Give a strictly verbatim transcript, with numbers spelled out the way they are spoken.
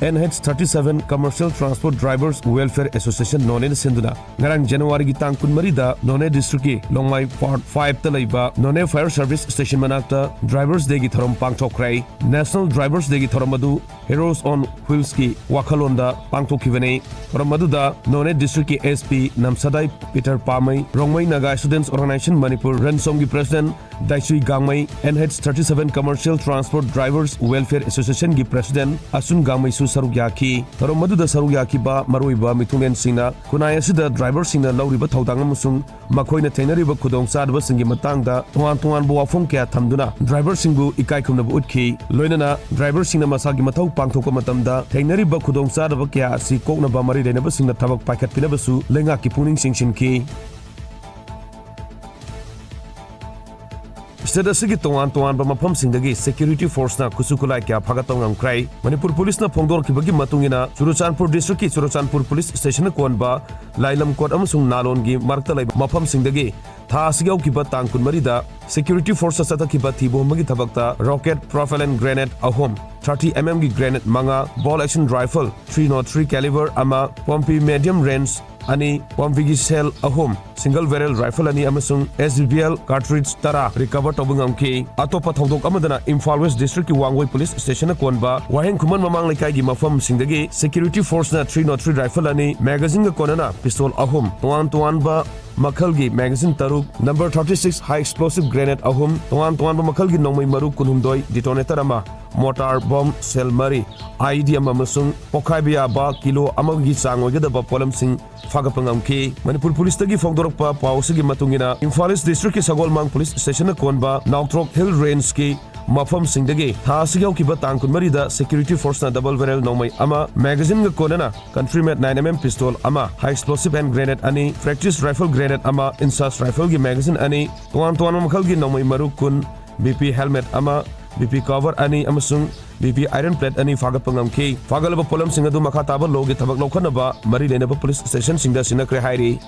N H thirty seven Commercial Transport Drivers Welfare Association Nonena ꯁꯤꯟꯗꯨꯅ ꯉꯔꯥꯡ January ꯒꯤ ꯇꯥꯡ ꯀꯨꯟꯃꯔꯤꯗ Noney District ꯀꯤ ꯂꯣꯡꯃꯥꯏ Part five ꯇ ꯂꯩꯕ Noney Fire Service Station ꯃꯅꯥꯛꯇ Drivers Day ꯒꯤ ꯊꯧꯔꯝ ꯄꯥꯡꯊꯣꯛꯈ꯭ꯔꯦ꯫ National Drivers Day ꯒꯤ ꯊꯧꯔꯝ ꯑꯗꯨ Heroes on Wheels ꯀꯤ ꯋꯥꯈꯜꯂꯣꯟꯗ ꯄꯥꯡꯊꯣꯛꯈꯤꯕꯅꯤ꯫ ꯊꯧꯔꯝ ꯑꯗꯨꯗ Noney District ꯀꯤ S P Namsadai Peter Pamei, Rongmei Naga Students Organization Manipur ꯔꯟꯁꯣꯝꯒꯤ President Daichui Gangmei, N H thirty seven Commercial Transport Drivers Welfare Association ꯒꯤ President ꯑꯁꯨꯟ ꯒꯥꯡꯃꯩꯁꯨ ꯁꯔꯨꯛ ꯌꯥꯈꯤ꯫ ꯊꯧꯔꯝ ꯑꯗꯨꯗ ꯁꯔꯨꯛ ꯌꯥꯈꯤꯕ ꯃꯔꯨꯑꯣꯏꯕ ꯃꯤꯊꯨꯡꯂꯦꯟꯁꯤꯡꯅ ꯈꯨꯟꯅꯥꯏ ꯑꯁꯤꯗ driver ꯁꯤꯡꯅ ꯂꯧꯔꯤꯕ ꯊꯧꯗꯥꯡ ꯑꯃꯁꯨꯡ ꯃꯈꯣꯏꯅ ꯊꯦꯡꯅꯔꯤꯕ ꯈꯨꯗꯣꯡꯆꯥꯗꯕꯁꯤꯡꯒꯤ ꯃꯇꯥꯡꯗ ꯇꯣꯉꯥꯟ ꯇꯣꯉꯥꯟꯕ ꯋꯥꯐꯝ ꯀꯌꯥ ꯊꯝꯗꯨꯅ driver ꯁꯤꯡꯕꯨ ꯏꯀꯥꯏ ꯈꯨꯝꯅꯕ ꯎꯠꯈꯤ꯫ ꯂꯣꯏꯅꯅ driver ꯁꯤꯡꯅ ꯃꯁꯥꯒꯤ ꯃꯊꯧ ꯄꯥꯡꯊꯣꯛꯄ ꯃꯇꯝꯗ ꯊꯦꯡꯅꯔꯤꯕ ꯈꯨꯗꯣꯡꯆꯥꯗꯕ ꯀꯌꯥ ꯑꯁꯤ ꯀꯣꯛꯅꯕ ꯃꯔꯤ ꯂꯩꯅꯕꯁꯤꯡꯅ ꯊꯕꯛ ꯄꯥꯏꯈꯠꯄꯤꯅꯕꯁꯨ ꯂꯩꯉꯥꯛꯀꯤ ꯄꯨꯛꯅꯤꯡ ꯆꯤꯡꯁꯤꯟꯈꯤ꯫ State ꯑꯁꯤꯒꯤ ꯇꯣꯉꯥꯟ ꯇꯣꯉꯥꯟꯕ ꯃꯐꯝꯁꯤꯡꯗꯒꯤ security force ꯅ ꯈꯨꯠꯁꯨ ꯈꯨꯠꯂꯥꯏ ꯀꯌꯥ ꯐꯥꯒꯠꯄ ꯉꯝꯈ꯭ꯔꯦ꯫ ꯃꯅꯤꯄꯨꯔ ꯄꯨꯂꯤꯁꯅ ꯐꯣꯡꯗꯣꯔꯛꯈꯤꯕꯒꯤ ꯃꯇꯨꯡ ꯏꯟꯅ, ꯆꯨꯔꯆꯥꯟꯄꯨꯔ district ꯀꯤ ꯆꯨꯔꯆꯥꯟꯄꯨꯔ police station ꯅ ꯀꯣꯟꯕ ꯂꯥꯏꯂꯝꯀꯣꯠ ꯑꯃꯁꯨꯡ ꯅꯥꯂꯣꯟꯒꯤ ꯃꯔꯛꯇ ꯂꯩꯕ ꯃꯐꯝꯁꯤꯡꯗꯒꯤ ꯊꯥ ꯑꯁꯤꯒꯤ ꯍꯧꯈꯤꯕ ꯇꯥꯡ ꯀꯨꯟꯃꯔꯤꯗ security force ꯇ ꯆꯠꯊꯈꯤꯕ ꯊꯤꯕ ꯍꯨꯝꯕꯒꯤ ꯊꯕꯛꯇ rocket propellant grenade ꯑꯍꯨꯝ, thirty M M ꯒꯤ grenade ꯃꯉꯥ, bolt action rifle three nought three caliber ꯑꯃ, ꯄꯣꯝꯄꯤ medium range ꯑꯅꯤ, ꯄꯣꯝꯄꯤꯒꯤ shell ꯑꯍꯨꯝ, single barrel rifle ꯑꯅꯤ ꯑꯃꯁꯨꯡ S B B L cartridge ꯇꯔꯥ recover ꯇꯧꯕ ꯉꯝꯈꯤ꯫ ꯑꯇꯣꯞꯄ ꯊꯧꯗꯣꯛ ꯑꯃꯗꯅ ꯏꯝꯐꯥꯜ West district ꯀꯤ ꯋꯥꯡꯒꯣꯏ police station ꯅ ꯀꯣꯟꯕ ꯋꯥꯍꯦꯡ ꯈꯨꯃꯟ ꯃꯃꯥꯡ ꯂꯩꯀꯥꯏꯒꯤ ꯃꯐꯝꯁꯤꯡꯗꯒꯤ security force ꯅ three nought three rifle ꯑꯅꯤ, magazine ꯒ ꯀꯣꯟꯅꯅ pistol ꯑꯍꯨꯝ, ꯇꯣꯉꯥꯟ ꯇꯣꯉꯥꯟꯕ ꯃꯈꯜꯒꯤ magazine ꯇꯔꯨꯛ, number thirty six high explosive grenade ꯑꯍꯨꯝ, ꯇꯣꯉꯥꯟ ꯇꯣꯉꯥꯟꯕ ꯃꯈꯜꯒꯤ ꯅꯣꯡꯃꯩ ꯃꯔꯨ ꯀꯨꯟꯍꯨꯝꯗꯣꯏ, detonator ꯑꯃ, mortar bomb shell ꯃꯔꯤ, I E D ꯑꯃ ꯑꯃꯁꯨꯡ ꯄꯣꯈꯥꯏꯕ ꯌꯥꯕ ꯀꯤꯂꯣ ꯑꯃꯒꯤ ꯆꯥꯡ ꯑꯣꯏꯒꯗꯕ ꯄꯣꯠꯂꯝꯁꯤꯡ ꯐꯥꯒꯠꯄ ꯉꯝꯈꯤ꯫ ꯃꯅꯤꯄꯨꯔ ꯄꯨꯂꯤꯁꯇꯒꯤ ꯐꯣꯡꯗꯣꯔꯛꯄ ꯄꯥꯎ ꯑꯁꯤꯒꯤ ꯃꯇꯨꯡ ꯏꯟꯅ, ꯏꯝꯐꯥꯜ East district ꯀꯤ ꯁꯒꯣꯜꯃꯥꯡ police station ꯅ ꯀꯣꯟꯕ ꯅꯥꯎꯇ꯭ꯔꯣꯛ Hill Range ꯀꯤ ꯃꯐꯝꯁꯤꯡꯗꯒꯤ ꯊꯥ ꯑꯁꯤꯒꯤ ꯍꯧꯈꯤꯕ ꯇꯥꯡ ꯀꯨꯟꯃꯔꯤꯗ security force ꯅ double barrel ꯅꯣꯡꯃꯩ ꯑꯃ, magazine ꯒ ꯀꯣꯟꯅꯅ country made nine M M pistol ꯑꯃ, high explosive hand grenade ꯑꯅꯤ, practice rifle grenade ꯑꯃ, INSAS rifle ꯒꯤ magazine ꯑꯅꯤ, ꯇꯣꯉꯥꯟ ꯇꯣꯉꯥꯟꯕ ꯃꯈꯜꯒꯤ ꯅꯣꯡꯃꯩ ꯃꯔꯨ ꯀꯨꯟ, B P helmet ꯑꯃ, B P cover ꯑꯅꯤ ꯑꯃꯁꯨꯡ B P iron plate ꯑꯅꯤ ꯐꯥꯒꯠꯄ ꯉꯝꯈꯤ꯫ ꯐꯥꯒꯠꯂꯕ ꯄꯣꯠꯂꯝꯁꯤꯡ ꯑꯗꯨ ꯃꯈꯥ ꯇꯥꯕ law ꯒꯤ ꯊꯕꯛ ꯂꯧꯈꯠꯅꯕ ꯃꯔꯤ ꯂꯩꯅꯕ police station ꯁꯤꯡꯗ ꯁꯤꯟꯅꯈ꯭ꯔꯦ ꯍꯥꯏꯔꯤ꯫